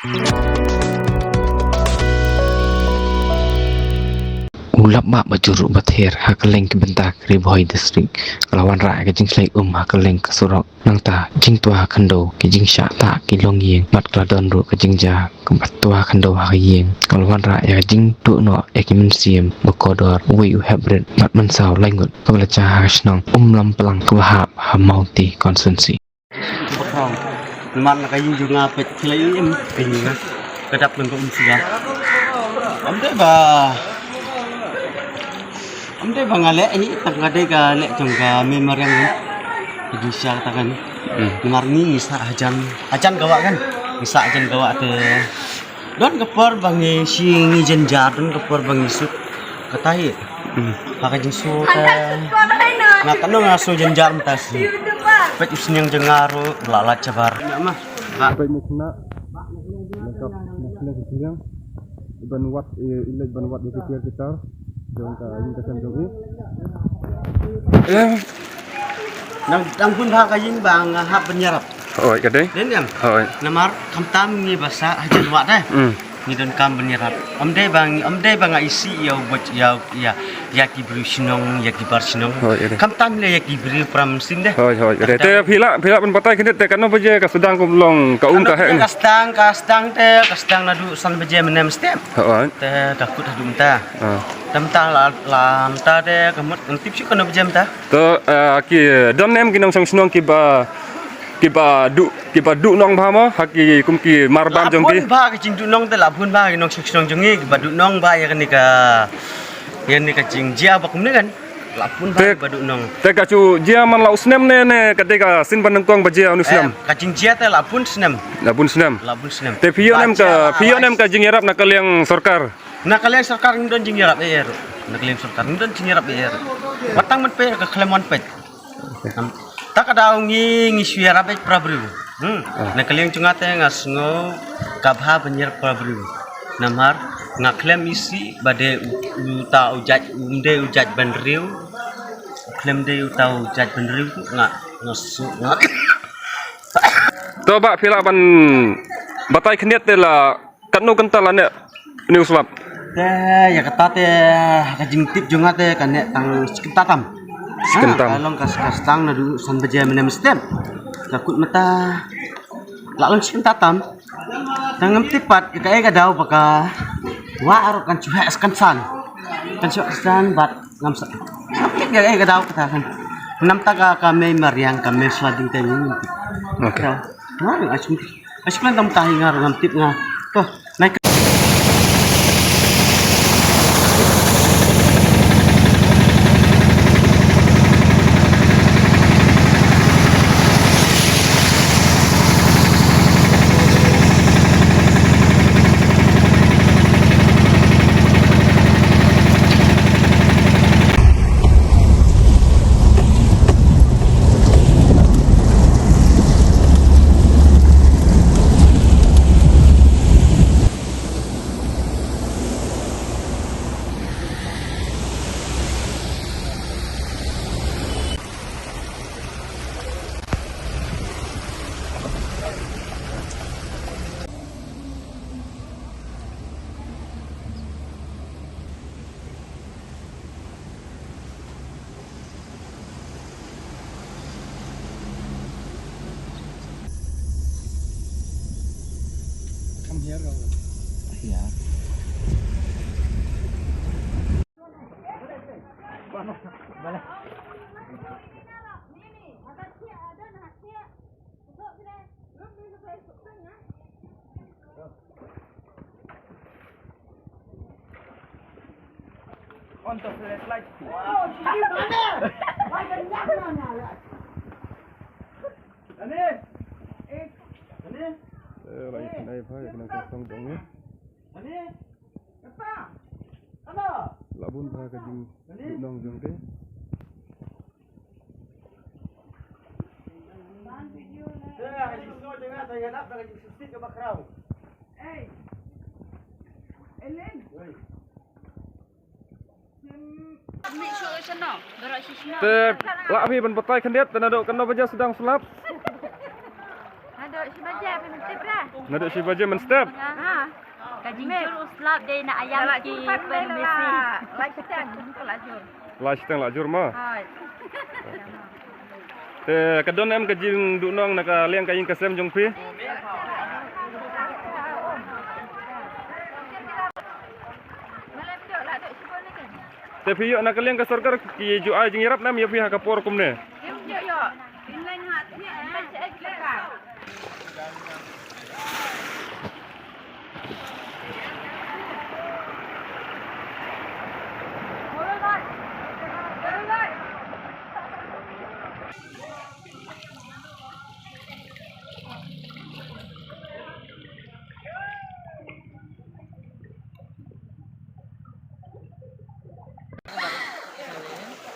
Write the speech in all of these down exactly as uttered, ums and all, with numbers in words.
U lap map ba jur u ba ther ha kylleng ki bynta ka Ri Bhoi District ka la wanrah ïa ka jingshlei um ha kylleng ka surok. Nangta jingtwa khyndew ki jingshah tah ki longïing bad ka la don ruh ka jingjia kaba twa khyndew ha ka ïing. Ka la wanrah ïa ka jingduh noh ïa ki mynsiem ba kordor, uwei u hep rit bad mynsaw lai ngut kaba la jia ha ka shnong Umlamplang kaba hap ha Mawti constituency. Bakhraw. Namar na ka ïing jong nga peit khlei im ka ïing nga. Ka dap nang ka um suda. Am dei ba, am dei ba nga leh hi, tang ka dei ka leh jong ka mei mariang ni. Ka jingshisha kata kan. Hmm. Namar ngi ngi sah hajan, hajan ka wah kan. Ngi sah hajan ka wah te. Don ka por ba ngi shi ngi jynjar, don ka por ba ngi suk. Kata hi. Hmm. Ha ka jingsuk te. Nga katno nga suk jynjar mynta shi. Peit u sniang jong nga ruh la lait shabar. Nga ma. Peit mukna. Lengkap mukna ki sniang. Ban wat, eh, i leit ban wat ïa ki tiar ki tar jong ka ïing ka sem jong i. Eh. Nang dang bun bha ka ïing ba nga hap ban ïarap. Hooid, ka dei. Dei niam. Hooid. Namar khamtam ngi ba sah hajan wah te. Hmm. Ngi donkam ban ïarap. Ym dei ba ngi, ym dei ba nga isih ïa u bad ïa, ïa, ïa ki briew shnong, ïa ki bar shnong. Hooid, ka dei. Khamtam leh ïa ki briew para mynsiem de. Hooid, hooid, ka dei. Te phi lah, phi lah ban batai khyndiat te katno baje ka sdang kum long ka um ka heh ne? Ka sdang, ka sdang te, ka sdang naduh san baje mynne mynstep. Hooid. Te ka kut haduh mynta. Ah. Te mynta la, la mynta te ka mut ngam tip shuh katno baje mynta. To, ah, ki don ne em ki nongshong shnong kiba, kiba duh, kiba duh nong bha mo ha ki kum ki mar bam jong ki? La bun bha ki jingduh nong te, la bun bha ki nongshong shnong jong ngi kiba duh nong bha ïa kane ka, ïa kane ka jingjia ba kumne kan. La bun bha kiba duh nong. Te ka ju jia man la u snem ne, ne ka dei ka sien ba nyngkong ba jia une u snem? Eh, ka jingjia te la bun snem. La bun snem. La bun snem. Te phi ïoh ne em ka, phi ïoh ne em ka jingïarap na ka liang sorkar? Na ka liang sorkar ngim don jingïarap eh, eh ruh. Na ka liang sorkar ngim don jingïarap eh, eh ruh. Wat tang ban peit ka khlem wan peit. Ta ka daw ngi, ngi shu ïarap eh para briew. Hmm. Ah. Na ka liang jong nga te nga sngew ka bha ban ïarap para briew. Namar nga khlem isih ba dei u, uta u jait, um dei u jait bynriew. Khlem dei uta u jait bynriew tu nga, nga sngew nga. To bah phi lah ban batai khyndiat te la Katno kynta la neh une u slap? Te ïa kata te ha ka jingtip jong nga te ka neh tang shi kynta tam. Shi kynta tam. Ha, ka long ka, ka sdang naduh san baje mynne mynstep. Ka kut mynta la long shi kynta tam. Te ngam tip pat kaei ka daw ba ka wah ruh kan shu heh kan san. Kan shu heh kan san bad ngam sa. Ngam tip kaei ka daw kata kan. Namta ka, ka mei mariang ka mei slading te ngam tip. Okay. Ka daw. Nga ruh nga shu Ai, shu kren tam tahi nga, ngam tip nga. To, nai ka- Come here, Rahul. Yeah. On the flashlight. Eh, lai, lai, lai, lai, lai. La bun bha ka jingduhnong jong te. Te lah phi ban batai khyndiat te naduh katno baje sdang slap? Naduh shi baje phi tip ra. Naduh shi baje mynstep? Ha. Ka jingjur u slap dei na ïam ki pynmih. Lai shiteng, lai shiteng la jur mo. Te ka don em ka jingduhnong na ka liang ka ïing ka sem jong phi? Te phi ïoh na ka liang ka sorkar ki ju ai jingïarap ne em ïa phi ha ka por kumne?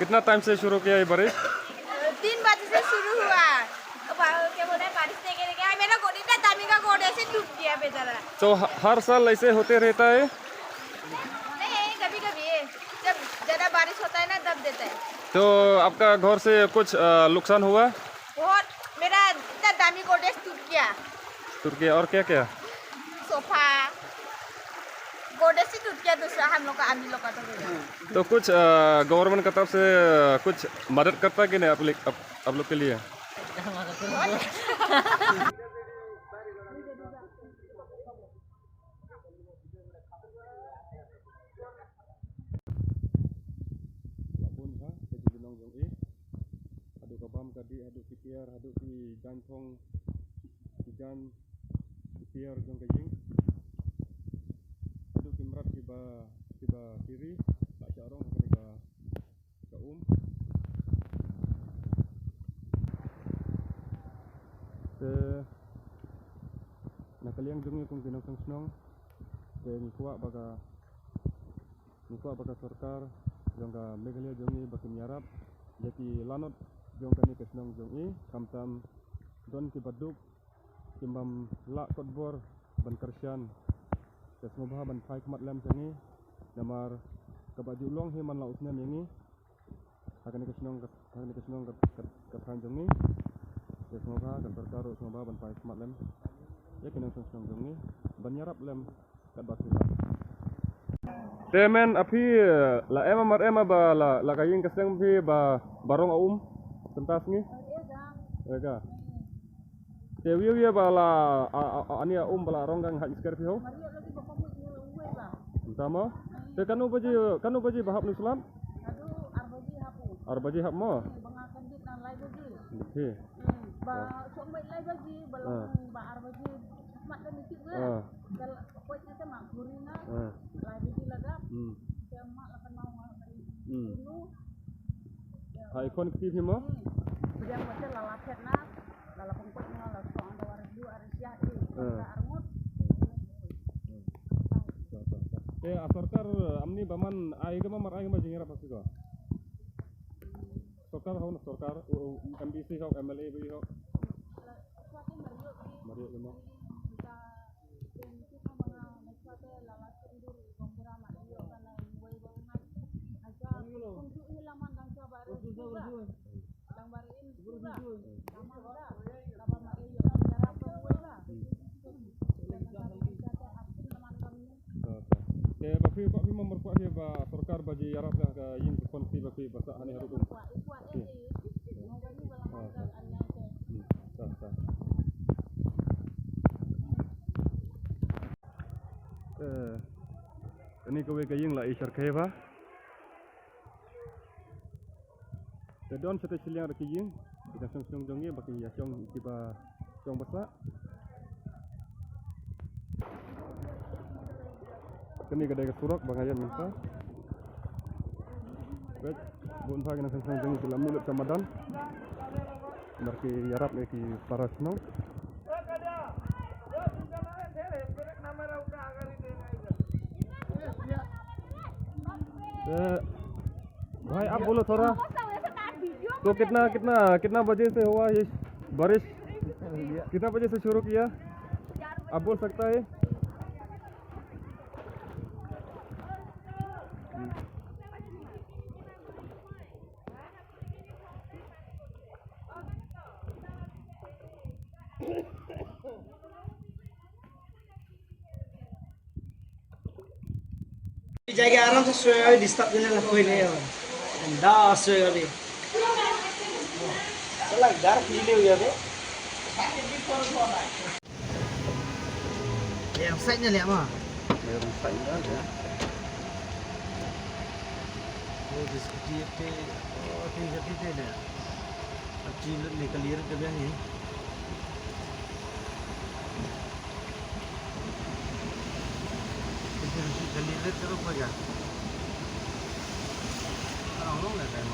कितना टाइम से शुरू किया ये बारिश? तीन बजे से शुरू हुआ। अब क्या बोल रहे हैं, बारिश नहीं गिरेगा। मेरा गोडे, इतना दामी का गोडे से टूट गया बेचारा। तो ह-, हर साल ऐसे होते रहता है? नहीं, कभी कभी, जब ज्यादा बारिश होता है ना, तब देता है। तो आपका घर से कुछ, अ, नुकसान हुआ? बहुत। मेरा इतना दामी गोडे टूट गया। टूट गया। और क्या क्या? सोफा, गोडे से टूट गया दूसरा, हम लोग का, आदमी लोग का तो। तो कुछ, अ, गवर्नमेंट की तरफ से, अ, कुछ मदद करता है कि नहीं आप लोग, आप, आप लोग के लिए? Lah bun ha ka jingdonong jong i. Haduh ka bam ka dih, haduh ki tiar, haduh ki jaiñ phong, ki jaiñ, ki tiar jong ka ïing, haduh ki mrad kiba, kiba kiri, la shah rong ha kane ka, ka um. Te na ka liang jong ngi kum ki nongshong shnong, te ngi kwah ba ka Ngi kwah ba ka sorkar jong ka Meghalaya jong ngi ba kin ïarap ïa ki lanot jong kane ka shnong jong i, khamtam don kiba duk, kim bym lah kot bor ban kyrshan. Te sngewbha ban phai khmat lem sha ngi, namar kaba ju long hi man la u snem ïa ngi ha kane ka shnong ka, ha kane ka shnong ka, ka, ka thaiñ jong ngi. Te sngewbha ka sorkar ruh sngewbha ban phai khmat lem ïa ki nongshong shnong jong ngi ban ïarap lem. Te men, a phi, eh, la em mar em ba la, la ka ïing ka seng phi ba, ba rong a um kynta sngi? Ega. Te wiya wiya ba la, a, a, a, ani a um ba la rong ka ngi hap ngi sker phi ho? Mynta mo? Te kano baji, kano baji ba hap ngi slap? Ar baji hap mo? Phi. Ba shong beit lai baji, ba long ba ar baji mat ka mitik la. Dal koit na te ma khuri na. Lai baji lagap. Te ma la kan mau ma kan. Ha i khon kti phi mo? Pdiang bacha la la phet na. La la pengkoit na la shong da war du ar sia i. Ar ngut. Te a sorkar amni ba man ai ka ma mar ai ka ma jingïarap phi ko. Sorkar hok, sorkar, u, u, M D C hok, M L A ba hok. Mariuk imo. Te ba phi, ba phi ma mar kwah hi ba sorkar ba ji ïarap ïa ka ïing ka khon kti ba phi ba sah hangne haduh um. Eh, kane kawei ka ïing la i shyrkhei ba. Te don shatei shiliang ruh ki ïing, ki nongshong shnong jong ngi ba ki ïa shong kiba shong ba sah. Kane ka dei ka surok ba nga ïeng mynta. Peit, bun ba ki nongshong shnong jong ngi ki la mih lut sha madan. Namar ki ïarap ïa ki para shnong. ए, भाई, आप बोलो थोड़ा। तो कितना, कितना, कितना बजे से हुआ ये बारिश? कितना बजे से शुरू किया? आप बोल सकता है? Jage aram se soi, disturb dine la koi ne. Enda soi abi. Sala gar phi le ya be. Yang sait ne le ma. Yang sait ne le. Oh, diskuti te. Oh, ti jati te ne. Ati lut ni kali lut ka biang ni. Kali lut ka rupa ya. Kalau long lah kan.